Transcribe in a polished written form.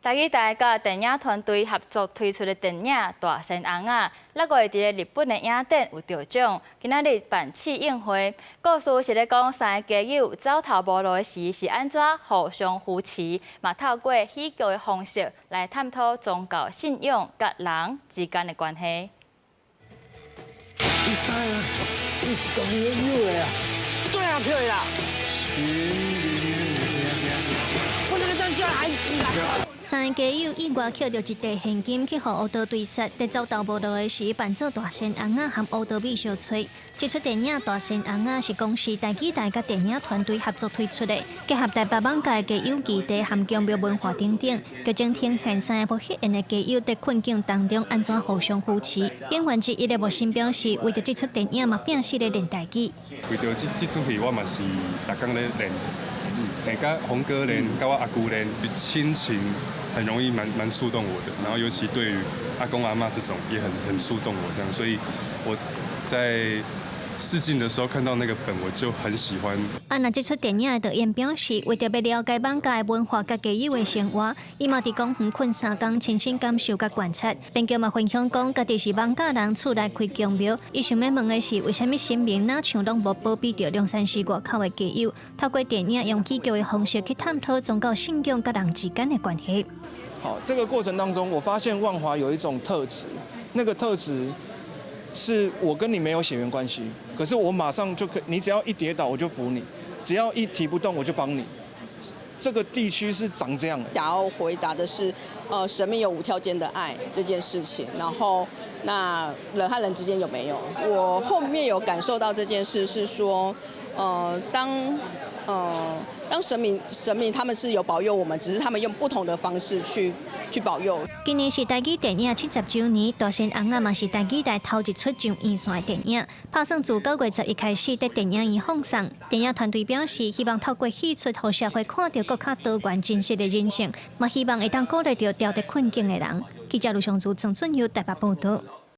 台語台佮電影團隊合作推出的電影《大仙尪仔》，6月佇咧日本的影展有得獎。今仔日辦試映會，故事是咧講三个家友走投無路的時是按怎互相扶持，嘛透過喜劇的方式來探討宗教信仰佮人之間的關係。伊三啊，伊是講你有的啊，對啊，對啦。我那個叫叫還是啦。三个家友意外抾著一袋現金去予烏道追殺，佇走投無路的時，扮做大仙尪仔和烏道米相揣。這齣電影《大仙尪仔》是公視台語台佮電影團隊合作推出的，結合台北艋舺的家友基地和宮廟文化等等，劇情呈現三个無血緣的家友佇困境當中按怎互相扶持。演員之一的莫欣表示，為著這齣電影嘛拼死咧練台語。為著這齣戲，我嘛是逐工咧練。欸，佮洪哥練，佮我阿姑練，親情很容易蠻觸動我的，然後尤其對於阿公阿嬤這種也很觸動我，這樣，所以我在試鏡的時候看到那個本，我就很喜歡。啊，那這齣電影的導演表示，為著欲了解艋舺的文化佮家友的生活，伊嘛佇公園睏三工，親身感受佮觀察。編劇嘛分享講，家己是艋舺人，厝內開宮廟，伊想欲問的是，為啥物神明若像攏無保庇著龍山寺外口的家友？透過電影用喜劇的方式去探討宗教信仰佮人之間的關係。好，這個過程當中，我發現萬華有一種特質，那個特質是我跟你沒有血緣關係，可是我馬上就可，你只要一跌倒我就扶你，只要一提不動我就幫你。這個地區是長這樣。想要回答的是，神明有無條件的愛這件事情，然後那人和人之間有沒有？我後面有感受到這件事是說，當神明他們是有保佑我們，只是他們用不同的方式去保佑。今年是台語電影70週年，大仙尪仔嘛是台語台頭一齣上院線的電影，拍算自9月11開始佇電影院放送。電影團隊表示，希望透過戲出，予社會看著閣較多元真實的人性，嘛希望會當鼓勵著掉佇困境的人。記者盧尚祖、鄭俊佑台北報導。